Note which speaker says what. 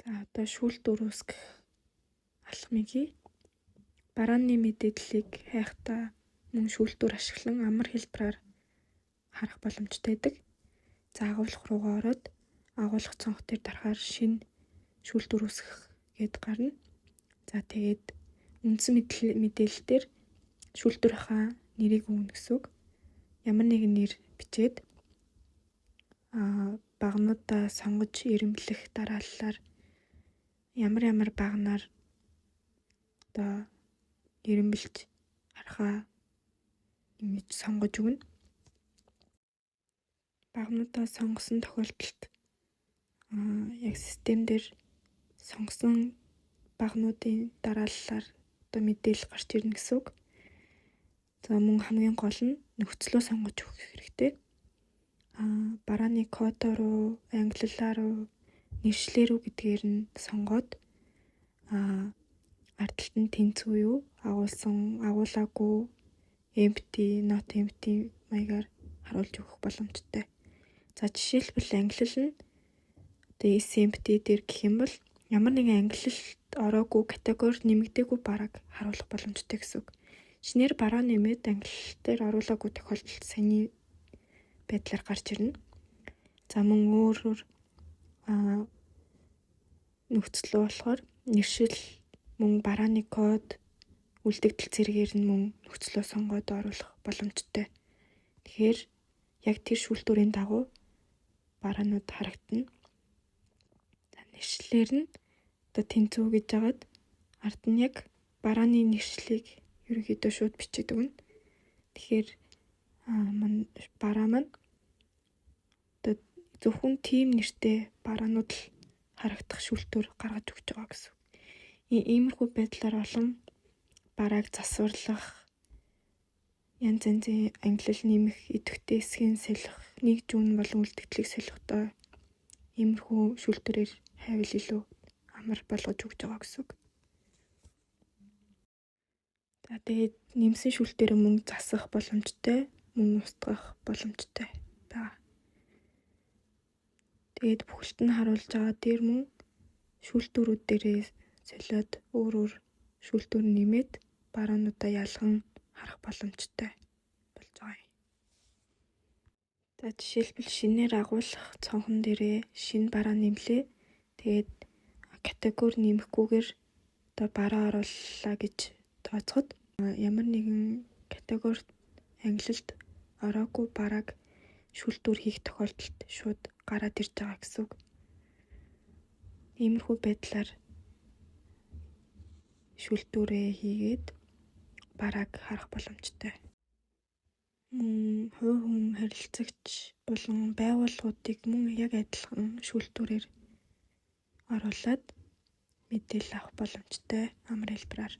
Speaker 1: За, одоо шүүлтүүр үүсгэх алхмыг хий. Барааны мэдээллийг хайхдаа мөн шүүлтүүр ашиглан амар хялбараар харах боломжтой байдаг. За, агуулга руугаа ороод агуулга цонх дээр дарахаар шинэ шүүлтүүр үүсгэх гээд гарна. За, тэгээд үндсэн мэдээлэл дээр шүүлтүүрийнхаа нэрийг өгнө гэсэн үг. Ямар нэгэн нэр бичээд багануудаа сонгож эрэмблэх дарааллаар ямар ямар баганаар одоо эрэмбэлж харахаа ингэж сонгож өгнө. Багануудаа сонгосон тохиолдолд яг систем дээр сонгосон багануудын дарааллаар одоо мэдээлэл гарч ирнэ гэсэн үг. За, мөн хамгийн гол нь нөхцлөө сонгож өгөх хэрэгтэй. Барааны кодоор уу, ангиллалаар уу, нэршлээр үү гэдгээр нь сонгоод ард талд нь тэнцүү юу, агуулсан, агуулаагүй, empty, not empty маягаар харуулж өгөх боломжтой. За, жишээлбэл, ангиллал нь одоо is empty дээр гэх юм бол ямар нэгэн ангиллалд ороогүй, категори нэмэгдээгүй барааг харуулах боломжтой гэсэн үг. Шинээр бараа нэмээд ангиллал дээр оруулаагүй тохиолдолд саяны байдлаар гарч ирнэ. За, мөн өөр өөр нөхцлөө болохоор нэршил, мөн барааны код, үлдэгдэл зэргээр нь мөн нөхцлөө сонгоод оруулах боломжтой. Тэгэхээр яг тэр шүүлтүүрийн дагуу бараанууд харагдана. За, нэршлээр нь одоо тэнцүү гэж хагаад ард нь яг барааны нэршлийг ерөнхийдөө шууд бичээд өгнө. Тэгэхээр бараа маань одоо зөвхөн тийм нэртэй бараанууд л харагдах шүүлтүүр гаргаж өгч байгаа гэсэн. Иймэрхүү байдлаар олон барааг засварлах, янз янзын ангилал нэмэх, идэвхтэй эсэхийг солих, нэг жүүн болон үлдэгдлийг солихдоо иймэрхүү шүүлтүүрээр хайвал илүү амар болгож өгч байгаа гэсэн үг. За, тэгээд нэмсэн шүүлтээр мөн засах боломжтой, мөн устгах боломжтой байгаа. Тэгээд бүхэлд нь харуулж байгаа дээр мөн шүүлтүүрүүд дээрээ солиод өөр өөр шүүлтүүр нэмээд бараануудаа ялган харах боломжтой болж байгаа юм. За, жишээлбэл, шинээр агуулах цонхон дээрээ шинэ бараа нэмлээ. Тэгээд категори нэмэхгүйгээр одоо бараа орууллаа гэж тооцоход ямар нэгэн категори, ангилалд ороогүй барааг шүүлтүүр хийх тохиолдолд шууд гараад ирж байгаа гэсэн үг. Иймэрхүү байдлаар шүүлтүүрээ хийгээд барааг харах боломжтой. Мөн хувь хүн, харилцагч болон байгууллагуудыг мөн яг адилхан шүүлтүүрээр оруулаад мэдээлэл авах боломжтой, амар хялбараар.